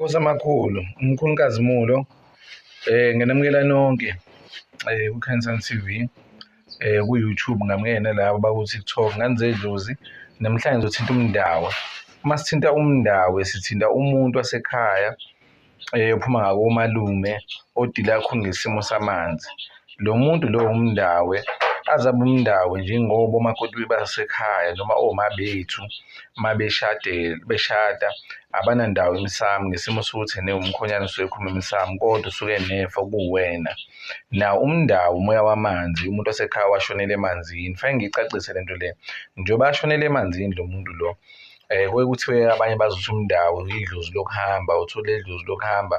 Nkosi amakhulu, umkhulu Nkazimulo, nginamukela nonke ku-Canton TV, ku-YouTube ngamukela nalabo baku-TikTok, ngane zedlozi. Namhlanje ngizothinta umndawo. Uma sithinta umndawo sithinta umuntu wasekhaya ophuma ngakomalume odila kakhulu ngesimo samanzi. Lo muntu lo umndawe aze abe umndawe njengoba omakoti basekhaya noma oma bethu uma beshade beshada abanandawo emsamo ngesimo sokuthi ene umkhonyana usuke ekhuluma emsamo kodwa usuke enefa kuwena. Nawo umndawo umoya wamanzi umuntu wasekhaya washonela emanzini fanele ngiyicacise le nto le. Njengoba ashonele emanzini lo muntu lo kuye kuthiwe abanye bazi ukuthi umndawo idlozi lokuhamba, uthole idlozi lokuhamba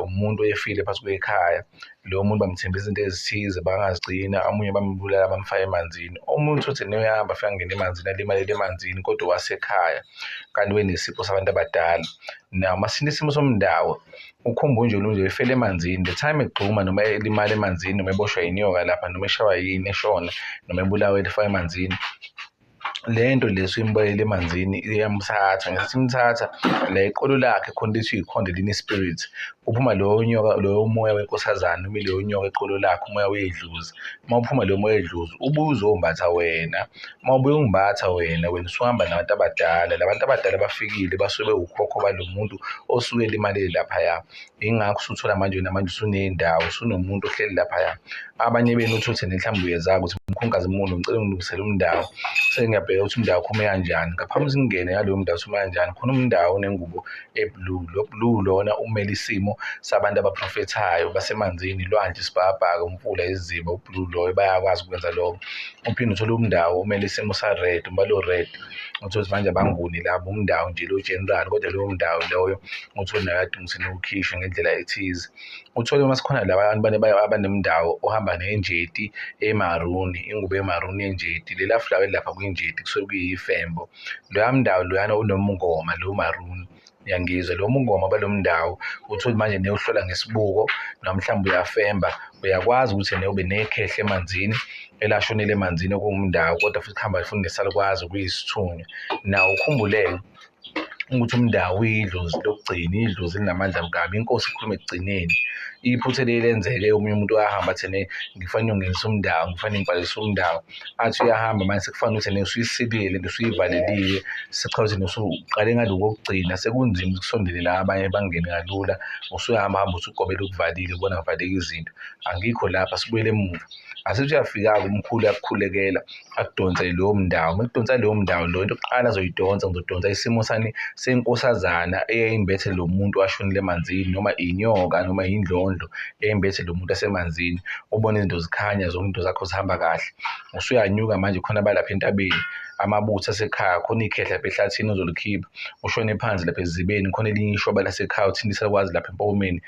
umuntu oyefile phakathi kwekhaya. Loyo muntu bamthembisa izinto ezithize bangazigcina, omunye bambulala bamfake emanzini. Omunye uthole ukuthi uyahamba afike angene emanzini alimalele emanzini kodwa owasekhaya kanti wenesipho sabantu abadala. Now masinto isimo somndawo ukhumbule nje nje efele emanzini the time egxuma noma elimala emanzini noma eboshwa yinyoka lapha noma eshawa yini eshona noma ebulawa elifaka emanzini le nto le suyimbalele emanzini iyamthatha ngesikhathi imthatha la iqolo lakhe khona lithi ikhonde line-spirit kuphuma loyo nyoka loyo moya wenkosazana noma leyo nyoka eqolo lakhe umoya wedlozi uma uphuma loyo moya wedlozi ubuye uzombatha wena uma ubuye ungimbatha wena wena usuhamba nabantu abadala labantu abadala bafikile basuke bewukhokho balo muntu osuke elimalele laphaya. Yingakho usuthola manje wena manje usunendawo usunomuntu ohleli laphaya. Abanye benu uthole ukuthi mhlawumbe uyeza ukuthi mkhulu Nkazimulo ngicela ungilungisele umndawo. Sengiyabheka ukuthi umndawo wakho ume kanjani. Ngaphambi ukuthi ngingene ngaloyo mndawo ukuthi ume kanjani, khona umndawo onengubo e-blue. Lo blue lona umele isimo sabantu abaprofethayo basemanzini, ilwandle, isibhakabhaka, umfula, isiziba, u-blue loyo bayakwazi ukwenza lokho. Uphinde uthole umndawo omele isimo sa-red, umbala o-red. Uthole ukuthi manje abanguni labo umndawo nje lo general kodwa lowo mndawo loyo uthole naye adinga ukuthi ukhishwe ngendlela ethize. Uthole uma sikhona laba abantu abanemndawo ohamba nenjeti emaruni, ingubo emaruni yenjeti, lela fulawa elilapha kwinjeti kusuke kuyifembo. Loya mndawo loyana unomngoma lo maruni. Uyangizwa lo mungoma balo mndawo uthole manje newuhlola ngesibuko noma mhlawumbe uyafemba uyakwazi ukuthi ene ube nekhehle emanzini elashonela emanzini okuwumndawo kodwa futhi kuhamba futhi nesalukwazi okuyisithunywa. Nawo ukhumbuleke ukuthi umndawo uyidlozi lokugcina, idlozi elinamandla kabi, inkosi ikhuluma ekugcineni. Iphutha eliye lenzeke omunye umuntu uyahamba athi ene ngifanele ngingenise umndawo, ngifanele ngibhalise umndawo. Athi uyahamba manje sekufanele ukuthi ene usuyisilile lento usuyivalelile, sekuchaza ukuthi usuqale ngalokhu kokugcina sekunzima ukuthi kusondele la abanye bangene kalula. Usuyahamba hamba usugobela ukuvalile ubona kuvaleka izinto. Angikho lapha sibuyele emuva. Asithi uyafika-ke umkhulu uyakukhulekela akudonse leyo mndawo. Uma ekudonsa leyo mndawo lo into yokuqala azoyidonsa ngizodonsa isimo sani senkosazana eyayimbethe lo muntu owashonile emanzini noma inyoka noma indlondlo eyayimbethe lo muntu asemanzini. Ubone izinto zikhanya zonke izinto zakho zihamba kahle. Usuyanyuka manje khona balapha entabeni amabutho asekhaya khona ikhehla lapha ehlathini ozolikhipha ushone phansi lapha esizibeni khona elinye ishoba lasekhaya uthinte isalukwazi lapha empophomeni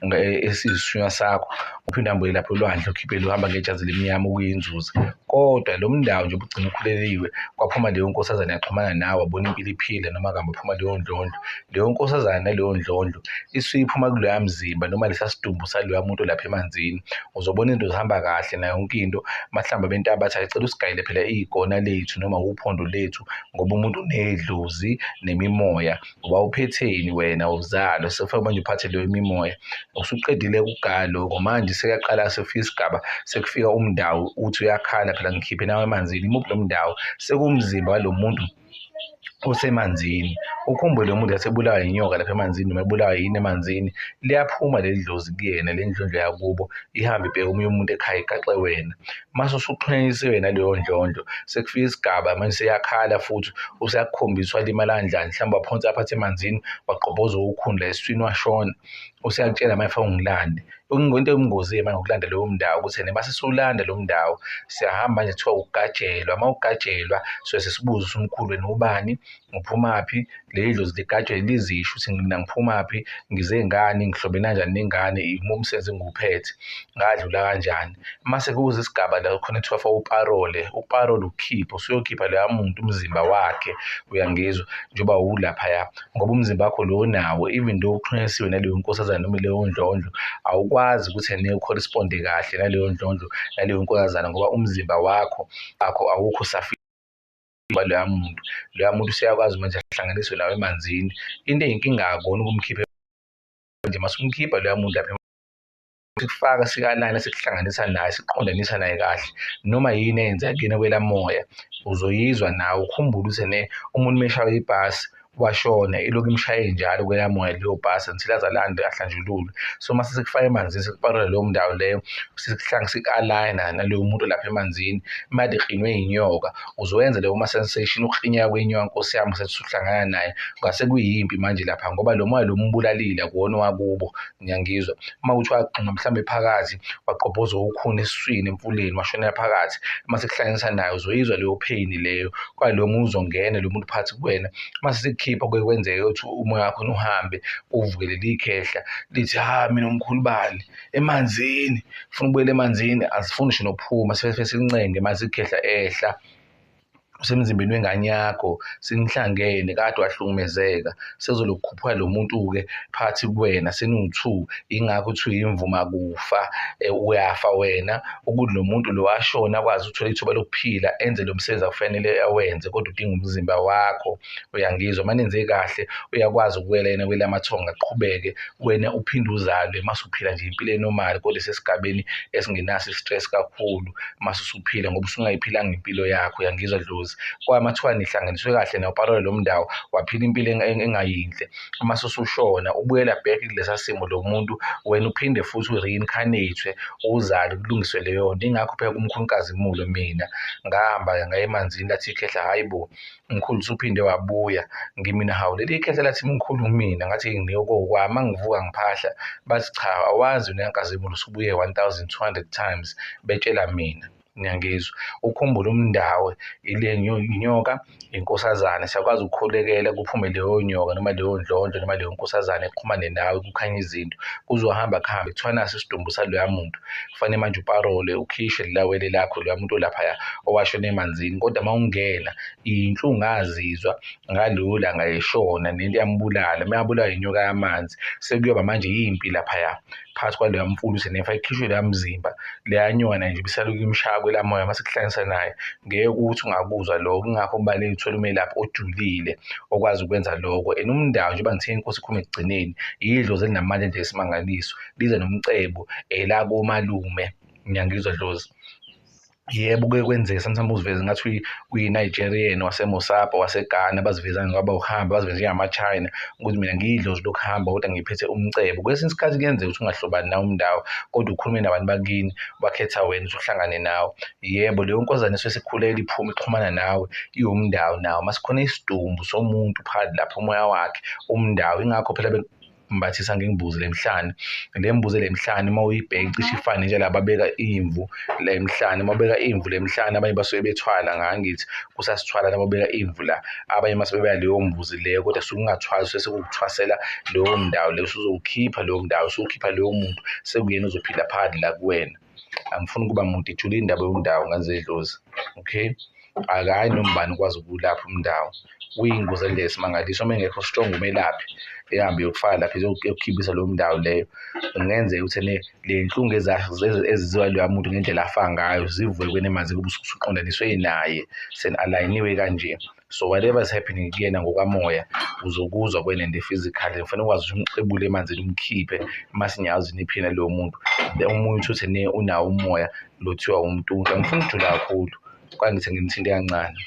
esiyisithunywa sakho uphinde uhambe lapha olwandle ukhiphele uhamba ngejazi elimnyama okuyinzuza. Kodwa lo mndawo nje ubugcina ukhuleliwe kwaphuma leyo nkosazana yaxhumana nawe wabona impilo iphila noma kambe waphuma leyo ndlondlo. Leyo nkosazana naleyo ndlondlo isuke iphuma kuloya mzimba noma lesa sidumbu saloya muntu olapha emanzini. Uzobona izinto zihamba kahle nayo yonke into mhlawumbe abentaba bathi hhayi cela usigayele phela igona lethu noma uphondo lethu ngoba umuntu unedlozi nemimoya. Wawuphetheni wena uzalwa sekufanele manje uphathe leyo mimoya. Usuqedile ukugaya lokho manje sekuyaqala sekufika isigaba sekufika umndawo uthi uyakhala phela ngikhiphe nawe emanzini. Imuphi lo mndawo? Sekuwumzimba walo muntu osemanzini. Ukhumbule umuntu esebulawa yinyoka lapha emanzini noma ebulawa yini emanzini, liyaphuma leli dlozi kuyena le ndlondlo yakubo ihambe ibheke omunye umuntu ekhaya igaxe wena. Mase usuxhunyanisiwe naleyo ndlondlo sekufika isigaba manje seyakhala futhi useyakukhombisa walimala kanjani mhlawumbe waphonsa aphathe emanzini wagqobhoza ukhuni la esiswini washona useyakutshela manje fanele ungilande. Into eyingozi-ke manje ngokulanda leyo mndawo ukuthi ene mase siwulanda lo mndawo siyahamba manje kuthiwa ukugajelwa, uma ugajelwa suke sesibuza ukuthi umkhulu wena ubani, uphumaphi, leli dlozi ligajwe lizisho ukuthi mina ngiphumaphi, ngize ngani, ngihlobene kanjani nengane, imuphi umsebenzi engiwuphethe, ngadlula kanjani. Mase kuza isigaba la khona kuthiwa faka uparole, uparole ukukhipha, usuyokhipha loya muntu umzimba wakhe, uyangizwa, njengoba uwulaphaya ngoba umzimba wakho lo onawo even though uxhunyanisiwe naleyo nkosazana noma leyo ndlondlo, awukwazi ukuthi ene ukhorispond'e kahle naleyo ndlondlo naleyo nkosazana ngoba umzimba wakho akho awukho . Loya muntu, loya muntu useyakwazi manje ahlanganiswe nawe emanzini. Into eyinkinga akona ukumkhipha manje, mase umkhipha loya muntu lapha sikufaka sikalayina sikuhlanganisa naye sikuqondanisa naye kahle noma yini eyenzeka kuyena kwelamoya uzoyizwa nawe ukhumbule ukuthi ne umuntu meshaye ibhasi washona ilokhu imshaye njalo kwelamoya leyo bhasi until aze alande ahlanjululwe. So uma sesikufaka emanzini sikuparela leyo ndawo leyo siku-align-a naloyo muntu lapha emanzini made klinwe inyoka uzoyenza leyo ma-sensation ukuklinyeka kwenyoka nkosi yami usuhlangana naye ngase kuyimpi manje lapha ngoba lo moya lo mbulalile akuwona owakubo ngiyangizwa. Uma kuthi wagxuma mhlawumbe phakathi wagqobhoza ukhuni esiswini emfuleni washonela phakathi uma sekuhlanganisa naye uzoyizwa leyo pain leyo kwaye lo muntu uzongena lo muntu phakathi kuwena uma sekukhipha kuke kwenzeke ukuthi umoya wakho uhambe uvuke leli khehla lithi ha mina umkhulu bani emanzini funa ukubuyela emanzini asifuni ngisho nokuphuma sifike sincenge mase ikhehla ehla usemzimbeni wengane yakho senihlangene kade wahlukumezeka sezolokukhuphuka lo muntu-ke phakathi kuwena seniwu-two ingakho kuthiwa imvuma kufa uyafa wena ukuthi lo muntu lo washona akwazi ukuthola ithuba lokuphila enze lo msebenzi akufanele awenze kodwa udinga umzimba wakho uyangizwa uma nenze kahle uyakwazi ukuwela yena kwelamathongo aqhubeke wena uphinde uzalwe mase uphila nje impilo enormal kodwa esesigabeni esingenaso i-stress kakhulu mase usuphila ngoba usungayiphilanga impilo yakho uyangizwa dlozi kwaye mathiwa nihlanganiswe kahle nawuparole lo mndawo waphila impilo engayinhle mase usushona ubuyela back kulesa simo lo muntu wena uphinde futhi u-reincarnate uzale kulungiswe leyo nto ingakho phela kumkhulu Nkazimulo mina ngahamba ngaya emanzini lathi ikhehla hayi bo mkhulu usuphinde wabuya ngimina hawu leli khehla lathi mkhulu mina ngathi nginike kokwami mangivuka ngiphahla bathi cha awazi wena Nkazimulo usubuye 1200 times betshela mina ngiyangizwa ukhumbule umndawo ile nyoka inkosazane siyakwazi ukukhulekela kuphume leyo nyoka noma leyo ndlondlo noma leyo nkosazane exhumane nawe kukhanye izinto kuzohamba kuhambe kuthiwa naso isidumbu saloya muntu kufanele manje uparole ukhishwe lilawele lakho loya muntu olaphaya owashona emanzini kodwa uma ungena iy'nhlungu azizwa ngaleyo langa eshona nento yambulala uma yabulawa inyoka yamanzi sekuyoba manje yimpi laphaya phakathi kwaleya mfula usenefa ikhishwe leya mzimba leya nyoka nayo nje ibisalokhu imshaya kwelamoya mase kuhlanganisa naye ngeke ukuthi ungakuzwa lokho ingakho kubalulekile uthole umelaphi ojulile okwazi ukwenza lokho and umndawo njengoba ngithe inkosi ikhuluma ekugcineni yidlozi elinamandla nje esimangaliso lize nomcebo elakomalume ngiyangizwa dlozi. Yebo, kuke kwenzeke sometimes uziveze ngathi uyi-Nigerian waseMosapa waseGhana baziveza ngoba uhamba baziveze njengama-China ukuthi mina ngiyidlozi lokuhamba kodwa ngiphethe umcebo. Kwesinye isikhathi kuyenzeka ukuthi ungahlobani nawe umndawo kodwa ukhulume nabantu bakini bakhetha wena ukuthi uhlangane nawe. Yebo, leyo nkosazane esuke isikhulele iphuma ixhumana nawe iwumndawo nawo. Masikhona isidumbu somuntu phakathi lapho umoya wakhe umndawo ingakho phela mbathisa ngembuzi lemhlane le mbuzi lemhlane uma uyibheka icishe ifane nje laba beka imvu lemhlane uma ubeka imvu lemhlane abanye basuke bethwala ngangithi kusasithwala laba beka imvu la abanye mase bebeka leyo mbuzi leyo kodwa suke ungathwali suke sekukuthwasela leyo ndawo leyo usuzowukhipha leyo ndawo usukhipha leyo muntu sekuyena uzophila phakathi la kuwena. Angifuni ukuba mude ijule indaba yomndawo ngazedlozi okay akayi noma ubani ukwazi ukulapha umndawo uyingozi engesimangaliso uma engekho strong umelaphi ehambe yokufaka lapha eyokukhiphisa leyo ndawo leyo kungenzeka ukuthi le nhlungu eziziwa loya muntu ngendlela afa ngayo zivuke kwenemanzi kube usuqondaniswe naye seni-alayiniwe kanje. So whatever is happening kuyena ngokamoya uzokuzwa kwena in the physical kufanele ukwazi ukuthi umxebule emanzini umkhiphe masinyazi niphina loyo muntu omunye uthi ne unawo umoya lo thiwa umntuntu. Angifuni ukujula kakhulu kwa ngithi nginithinte kancane.